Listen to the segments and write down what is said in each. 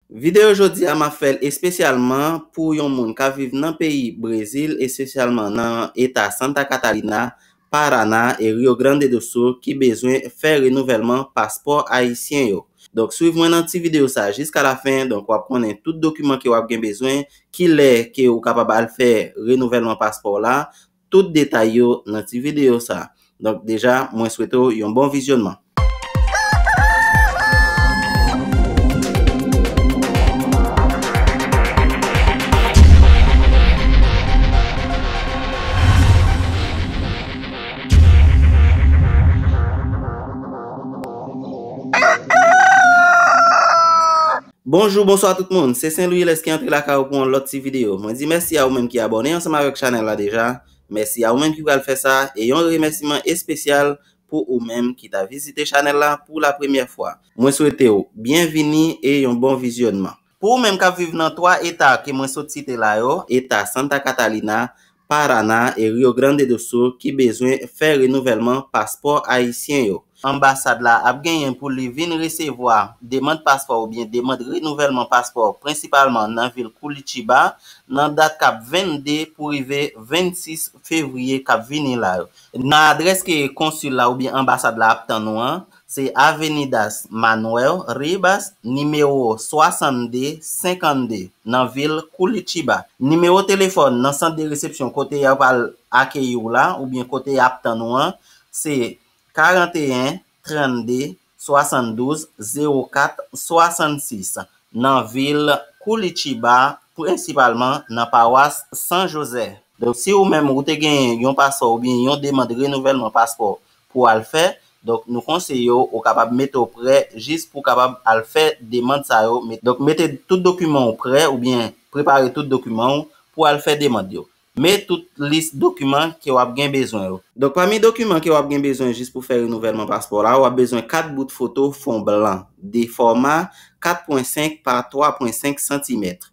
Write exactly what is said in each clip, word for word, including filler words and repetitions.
Videyo jodi a m ap fè l espesyalman pou yon moun k ap viv nan peyi Brezil, espesyalman nan eta Santa Catarina, Paraná e Rio Grande do Sul ki bezwen fè renouvèlman paspò ayisyen yo. Donk, swiv mwen nan ti videyo sa jiska lafen. Donk, w ap konnen tout dokiman ke w ap gen bezwen, kilè ke ou kapab al fè renouvèlman paspò w la, tout detay yo nan ti videyo sa. Donk, deja, mwen swete w yon bon vizyonnman. Bonjou, bonswa tout moun. Se Sen Lwi Lès ki antre lakay ou pou yon lòt ti videyo. Mwen di mèsi a ou menm ki abòne ansanm avèk chanèl la deja. Mèsi a ou menm ki pral fè sa, e yon remèsiman espesyal pou ou menm ki ta vizite chanèl la pou la premyè fwa. Mwen swete w byenvini e yon bon vizyonnman. Pou ou menm k ap viv nan twa eta ke mwen sot site la yo, eta Santa Catarina, Paraná e Rio Grande do Sul ki bezwen fè renouvèlman paspò ayisyen yo. Anbasad la ap genyen pou li vin resevwa demann paspò oubyen demann renouvèlman paspò, prensipalman nan vil Curitiba, nan dat k ap vennde pou rive vennsis fevriye k ap vini la yo. Nan adrès ke konsil la oubyen anbasad la ap tann ou an, se Avenidas Manuel Ribas, nimewo swasannde senkannde, nan vil Curitiba. Nimewo telefòn nan sant de resepsyon kote y ap al akeyi w la, oubyen kote y ap tann ou an, se karanteyen trannde swasanndouz zewo kat swasannsis, nan vil Curitiba, prensipalman nan pawas San Jozè. Donk, si ou menm ou te gen yon paspò oubyen yon demann renouvèlman paspò pou al fè, donk, nou konseye w, ou kapab mete w prè jis pou w kapab al fè demann sa yo. Met- Donk, mete tout dokiman w prè oubyen prepare tout dokiman w pou al fè demann yo. Men tout lis dokiman ke w ap gen bezwen yo. Donk, pami dokiman ke w ap gen bezwen jis pou fè renouvèlman paspò la, w ap bezwen kat bout foto fon blan, de fòma kat pwen senk pa twa pwen senk santimèt.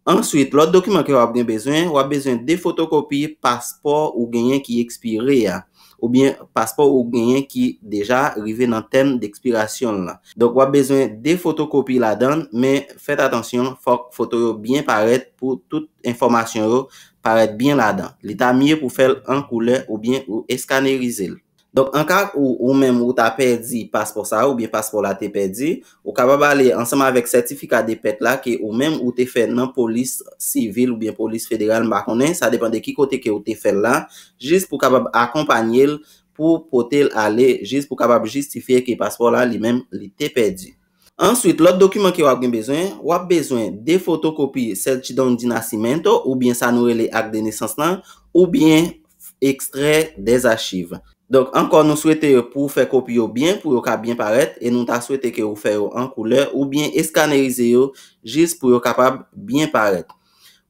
Answit, lòt dokiman ke w ap gen bezwen, w ap bezwen de fotokopi paspò ou genyen ki ekspire a, oubyen paspò ou genyen ki deja rive nan tèm dekspirasyon l la. Donk, w ap bezwen de fotokopi ladan l, men fèt atansyon, fòk foto yo byen parèt pou tout enfòmasyon yo parèt byen ladan. Li ta mye pou fè l an koulè oubyen ou eskanerize l. Donk, an ka ou, ou menm ou ta pèdi paspò sa a oubyen paspò la te pèdi, ou kapab ale ansanm avèk sètifika de pèt la ke ou menm ou te fè nan polis sivil oubyen polis federal, m pa konnen, sa depann de ki kote ke ou te fè l la, jis pou kapab akonpanye l, pou pote l ale, jis pou kapab jistifye ke paspò la li menm li te pèdi. Answit, lòt dokiman ke w ap gen bezwen, w ap bezwen de fotokopi certidão de nascimento, oubyen sa nou rele ak de nesans lan, oubyen extrait des archives. Donk, ankò, nou swete pou w fè kopi yo byen, pou yo ka byen parèt, e nou ta swete ke ou fè yo an koulè, oubyen eskanerize yo, jis pou yo kapab byen parèt.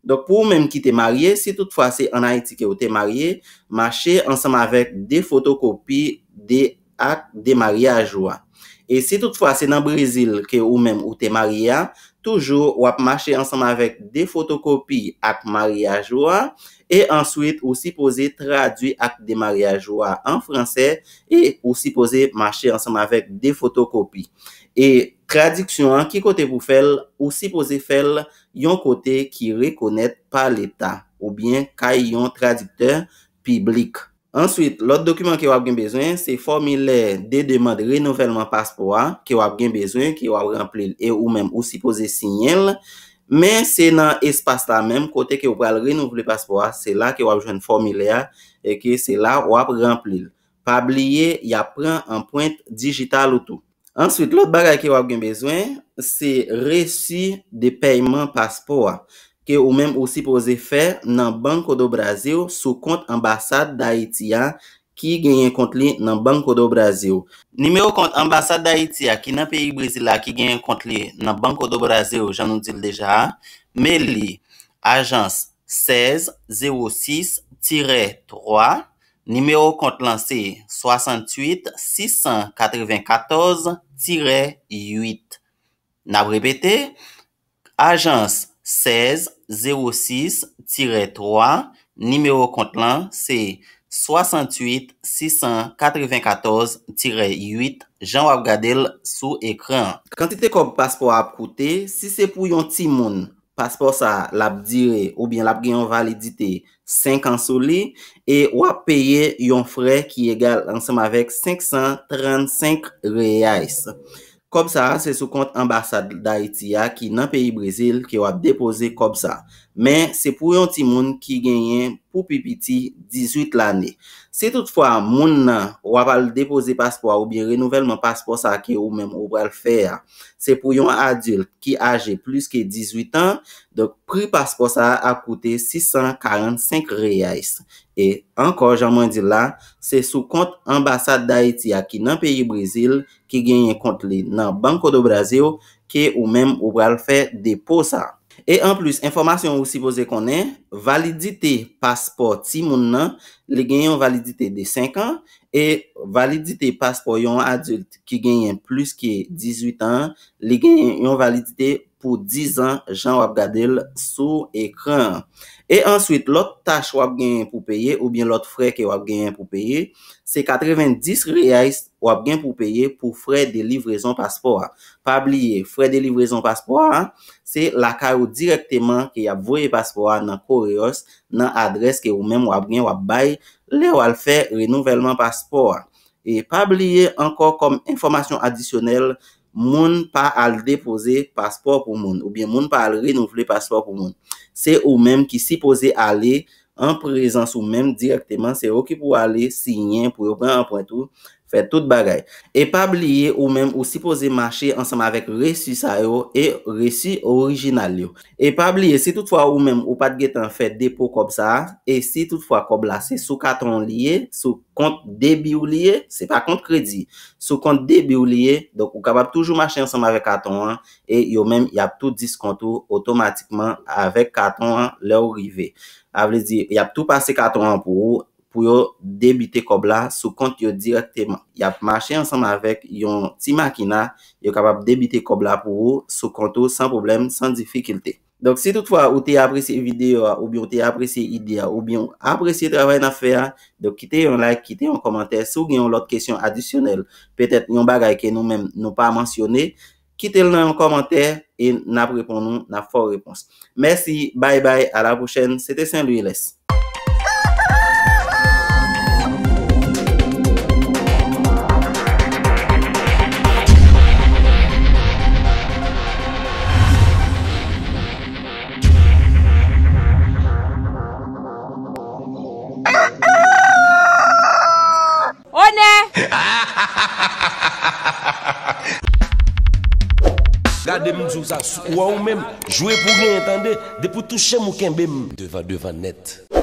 Donk, pou ou menm ki te marye, si toutfwa se ann Ayiti ke ou te marye, mache ansanm avèk de fotokopi de ak de maryaj ou a. E si toutfwa se nan Brezil ke ou menm ou te marye a, toujou w ap mache ansanm avèk de fotokopi ak maryaj ou a, e answit ou sipoze tradui ak de maryaj ou a an fransè, e ou sipoze mache ansanm avèk de fotokopi. E tradiksyon an, ki kote pou fè l, ou sipoze fè l yon kote ki rekonèt pa Leta, oubyen kay yon tradiktè piblik. Answit, lòt dokiman ke w ap gen bezwen, se fòmilè de demann renouvèlman paspò a ke w ap gen bezwen, ke w ap ranpli l e ou menm ou sipoze siyen l. Men se nan espas la menm kote ke w pral renouvle paspò a, se la ke w ap jwenn fòmilè a e ke se la w ap ranpli l. Pa bliye, y ap pran anprent dijital ou tou. Answit, lòt bagay ke w ap gen bezwen, se resi de pèyman paspò a, ke ou menm ou sipoze fè nan Banco do Brasil sou kont anbasad Dayiti a ki genyen kont li nan Banco do Brasil. Nimewo kont anbasad Dayiti a ki nan peyi Brezil la ki genyen kont li nan Banco do Brasil, jan nou di l deja a, men li ajans sèz zewo sis tirè twa, nimewo kont lan se swasanntuit sis san katrevenkatòz tirè uit. N ap repete, ajans sèz zewo sis tirè twa, nimewo kont lan se swasanntuit sis san katrevenkatòz tirè uit, jan w ap gade l sou ekran an. Kantite kòb paspò a ap koute, si se pou yon timoun, paspò sa a, l ap dire oubyen l ap gen yon validite senk an sou li, e w ap peye yon frè ki egal ansanm avèk senk san trannsenk reais. Kòb sa a, se sou kont anbasad Dayiti a ki nan peyi Brezil ke w ap depoze kòb sa a. Men, se pou yon timoun ki genyen pou pi piti dizuit lane. Si toutfwa moun nan w ap al depoze paspò a oubyen renouvèlman paspò sa a ke ou menm ou pral fè a, se pou yon adilt ki aje plis ke dizuit an, donk pri paspò sa a ap koute sis san karannsenk reais. E ankò, jan mwen di l la, se sou kont anbasad Dayiti a ki nan peyi Brezil, ki genyen kont li nan Banco do Brasil, ke ou menm ou pral fè depo sa a. E anplis, enfòmasyon ou sipoze konnen, validite paspò timoun nan, li gen yon validite de senk an, e validite paspò yon adilt ki genyen plis ke dizuit an, li gen yon validite pou diz an, jan w ap gade l sou ekran an. E answit, lòt tach w ap genyen pou peye, oubyen lòt frè ke w ap genyen pou peye, se katrevendis reais w ap gen pou peye pou frè de livrezon paspò a. Pa bliye, frè de livrezon paspò a, se lakay ou dirèkteman ke y ap voye paspò a nan Correios, nan adrès ke ou menm w ap gen, w ap bay lè w al fè renouvèlman paspò a. E pa bliye ankò, kòm enfòmasyon adisyonèl, moun pa al depoze paspò pou moun, oubyen moun pa al renouvle paspò pou moun. Se ou menm ki sipoze ale an prezans ou menm dirèkteman, se ou ki pou ale siyen pou yo pran anprent ou, fè tout bagay. E pa bliye, ou menm ou sipoze mache ansanm avèk resi sa yo e resi orijinal yo. E pa bliye, si toutfwa ou menm ou pa t gentan fè depo kòb sa a, e si toutfwa kòb la se sou katon w li ye, sou kont debi w li ye, se pa kont kredi, sou kont debi w li ye, donk ou kapab toujou mache ansanm avèk katon an, e yo menm y ap tou diskont ou otomatikman avèk katon an lè w rive. A vle di, y ap tou pase katon an pou ou, pou yo debite kòb la sou kont yo dirèkteman. Y ap mache ansanm avèk yon ti makina, yo kapab debite kòb la pou ou sou kont ou san pwoblèm, san difikilte. Donk, si toutfwa ou te apresye videyo a, oubyen ou te apresye ide a, oubyen ou apresye travay n ap fè a, donk kite yon like, kite yon kòmantè. Si w gen yon lòt kesyon adisyonèl, petèt yon bagay ke nou menm nou pa mansyone, kite l nan yon kòmantè e n ap reponn ou, n ap fè w repons. Mèsi, bay bay, a la pwochèn. Se te Saint Louis Lès. Onè! Gade m di w sa, ou wè ou menm, jwe pou genyen tande, depi w touche m ou kenbe m. Devan, devan nèt.